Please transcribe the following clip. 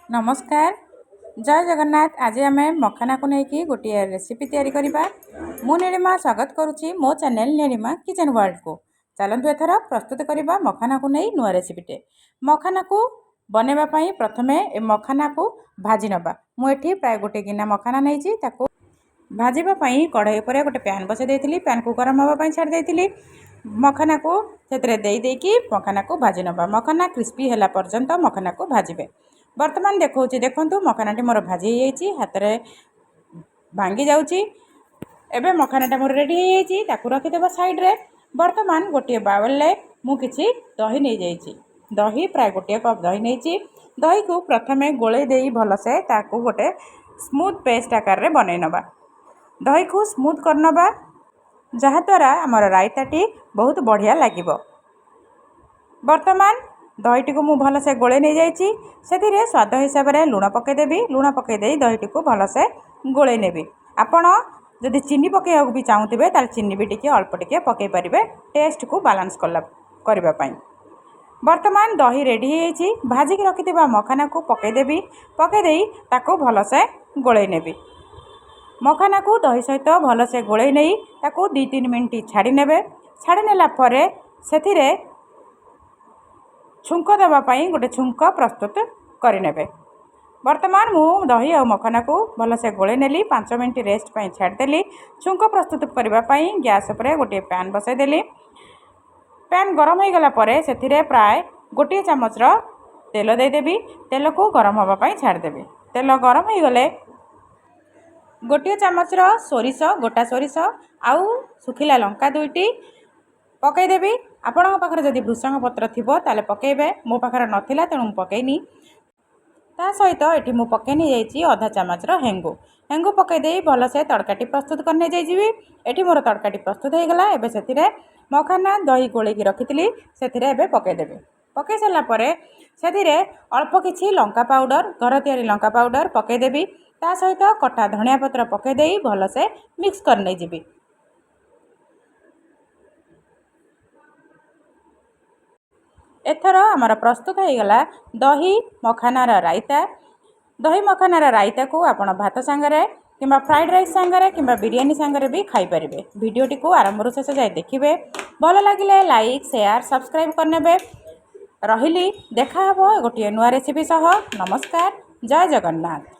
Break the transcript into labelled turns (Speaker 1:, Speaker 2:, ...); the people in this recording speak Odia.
Speaker 1: ନମସ୍କାର, ଜୟ ଜଗନ୍ନାଥ। ଆଜି ଆମେ ମଖାନାକୁ ନେଇକି ଗୋଟିଏ ରେସିପି ତିଆରି କରିବା। ମୁଁ ନୀଳିମା, ସ୍ୱାଗତ କରୁଛି ମୋ ଚ୍ୟାନେଲ୍ ନୀଳିମା କିଚେନ୍ ୱାର୍ଲଡ଼କୁ। ଚାଲନ୍ତୁ, ଏଥର ପ୍ରସ୍ତୁତ କରିବା ମଖାନାକୁ ନେଇ ନୂଆ ରେସିପିଟେ। ମଖାନାକୁ ବନେଇବା ପାଇଁ ପ୍ରଥମେ ଏ ମଖାନାକୁ ଭାଜି ନେବା। ମୁଁ ଏଠି ପ୍ରାୟ ଗୋଟେ ଗିନା ମଖାନା ନେଇଛି। ତାକୁ ଭାଜିବା ପାଇଁ କଢ଼େଇ ଉପରେ ଗୋଟେ ପ୍ୟାନ୍ ବସାଇ ଦେଇଥିଲି। ପ୍ୟାନ୍କୁ ଗରମ ହେବା ପାଇଁ ଛାଡ଼ି ଦେଇଥିଲି। ମଖାନାକୁ ସେଥିରେ ଦେଇ ଦେଇକି ମଖାନାକୁ ଭାଜି ନେବା। ମଖାନା କ୍ରିସ୍ପି ହେଲା ପର୍ଯ୍ୟନ୍ତ ମଖାନାକୁ ଭାଜିବେ। ବର୍ତ୍ତମାନ ଦେଖାଉଛି, ଦେଖନ୍ତୁ, ମଖାନାଟି ମୋର ଭାଜି ହେଇଯାଇଛି, ହାତରେ ଭାଙ୍ଗି ଯାଉଛି। ଏବେ ମଖାନାଟା ମୋର ରେଡ଼ି ହେଇଯାଇଛି, ତାକୁ ରଖିଦେବା ସାଇଡ଼୍ରେ। ବର୍ତ୍ତମାନ ଗୋଟିଏ ବାଉଲରେ ମୁଁ କିଛି ଦହି ନେଇଯାଇଛି। ଦହି ପ୍ରାୟ ଗୋଟିଏ କପ୍ ଦହି ନେଇଛି। ଦହିକୁ ପ୍ରଥମେ ଗୋଳେଇ ଦେଇ ଭଲସେ ତାକୁ ଗୋଟେ ସ୍ମୁଥ୍ ପେଷ୍ଟ ଆକାରରେ ବନେଇ ନେବା। ଦହିକୁ ସ୍ମୁଥ୍ କରିନେବା, ଯାହାଦ୍ୱାରା ଆମର ରାଇତାଟି ବହୁତ ବଢ଼ିଆ ଲାଗିବ। ବର୍ତ୍ତମାନ ଦହିଟିକୁ ମୁଁ ଭଲସେ ଗୋଳେଇ ନେଇଯାଇଛି। ସେଥିରେ ସ୍ୱାଦ ହିସାବରେ ଲୁଣ ପକାଇଦେବି। ଲୁଣ ପକାଇ ଦେଇ ଦହିଟିକୁ ଭଲସେ ଗୋଳେଇ ନେବି। ଆପଣ ଯଦି ଚିନି ପକାଇବାକୁ ବି ଚାହୁଁଥିବେ, ତାହେଲେ ଚିନି ବି ଟିକେ ଅଳ୍ପ ଟିକେ ପକାଇ ପାରିବେ ଟେଷ୍ଟକୁ ବାଲାନ୍ସ କରିବା ପାଇଁ। ବର୍ତ୍ତମାନ ଦହି ରେଡ଼ି ହେଇଯାଇଛି। ଭାଜିକି ରଖିଥିବା ମଖାନାକୁ ପକାଇଦେବି। ପକାଇ ଦେଇ ତାକୁ ଭଲସେ ଗୋଳେଇ ନେବି। ମଖାନାକୁ ଦହି ସହିତ ଭଲସେ ଗୋଳେଇ ନେଇ ତାକୁ 2-3 ମିନିଟ୍ ଛାଡ଼ି ନେବେ। ଛାଡ଼ି ନେଲା ପରେ ସେଥିରେ ଛୁଙ୍କ ଦେବା ପାଇଁ ଗୋଟେ ଛୁଙ୍କ ପ୍ରସ୍ତୁତ କରିନେବେ। ବର୍ତ୍ତମାନ ମୁଁ ଦହି ଆଉ ମଖାନାକୁ ଭଲସେ ଗୋଳେଇ ନେଲି, 5 ମିନିଟ୍ ରେଷ୍ଟ ପାଇଁ ଛାଡ଼ିଦେଲି। ଛୁଙ୍କ ପ୍ରସ୍ତୁତ କରିବା ପାଇଁ ଗ୍ୟାସ୍ ଉପରେ ଗୋଟିଏ ପ୍ୟାନ୍ ବସାଇଦେଲି। ପ୍ୟାନ୍ ଗରମ ହୋଇଗଲା ପରେ ସେଥିରେ ପ୍ରାୟ ଗୋଟିଏ ଚାମଚର ତେଲ ଦେଇଦେବି। ତେଲକୁ ଗରମ ହେବା ପାଇଁ ଛାଡ଼ିଦେବି। ତେଲ ଗରମ ହୋଇଗଲେ ଗୋଟିଏ ଚାମଚର ସୋରିଷ, ଗୋଟା ସୋରିଷ ଆଉ ଶୁଖିଲା ଲଙ୍କା ଦୁଇଟି ପକାଇଦେବି। ଆପଣଙ୍କ ପାଖରେ ଯଦି ଭୃସଙ୍ଗ ପତ୍ର ଥିବ, ତାହେଲେ ପକାଇବେ। ମୋ ପାଖରେ ନଥିଲା, ତେଣୁ ମୁଁ ପକାଇନି। ତା ସହିତ ଏଠି ମୁଁ ପକାଇ ନେଇଯାଇଛି ଅଧା ଚାମଚର ହେଙ୍ଗୁ। ହେଙ୍ଗୁ ପକାଇ ଦେଇ ଭଲସେ ତଡ଼କାଟି ପ୍ରସ୍ତୁତ କରି ନେଇଯାଇଯିବି। ଏଠି ମୋର ତଡ଼କାଟି ପ୍ରସ୍ତୁତ ହୋଇଗଲା। ଏବେ ସେଥିରେ ମଖାନା ଦହି ଗୋଳେଇକି ରଖିଥିଲି, ସେଥିରେ ଏବେ ପକାଇଦେବି। ପକାଇ ସାରିଲା ପରେ ସେଥିରେ ଅଳ୍ପ କିଛି ଲଙ୍କା ପାଉଡ଼ର, ଘର ତିଆରି ଲଙ୍କା ପାଉଡ଼ର ପକାଇଦେବି। ତା ସହିତ କଟା ଧନିଆ ପତ୍ର ପକାଇ ଦେଇ ଭଲସେ ମିକ୍ସ କରି ନେଇଯିବି। ଏଥର ଆମର ପ୍ରସ୍ତୁତ ହୋଇଗଲା ଦହି ମଖାନାର ରାଇତା। ଦହି ମଖାନାର ରାଇତାକୁ ଆପଣ ଭାତ ସାଙ୍ଗରେ କିମ୍ବା ଫ୍ରାଏଡ଼୍ ରାଇସ୍ ସାଙ୍ଗରେ କିମ୍ବା ବିରିୟାନୀ ସାଙ୍ଗରେ ବି ଖାଇପାରିବେ। ଭିଡ଼ିଓଟିକୁ ଆରମ୍ଭରୁ ଶେଷ ଯାଏ ଦେଖିବେ। ଭଲ ଲାଗିଲେ ଲାଇକ୍, ସେୟାର, ସବସ୍କ୍ରାଇବ୍ କରିନେବେ। ରହିଲି, ଦେଖାହେବ ଗୋଟିଏ ନୂଆ ରେସିପି ସହ। ନମସ୍କାର, ଜୟ ଜଗନ୍ନାଥ।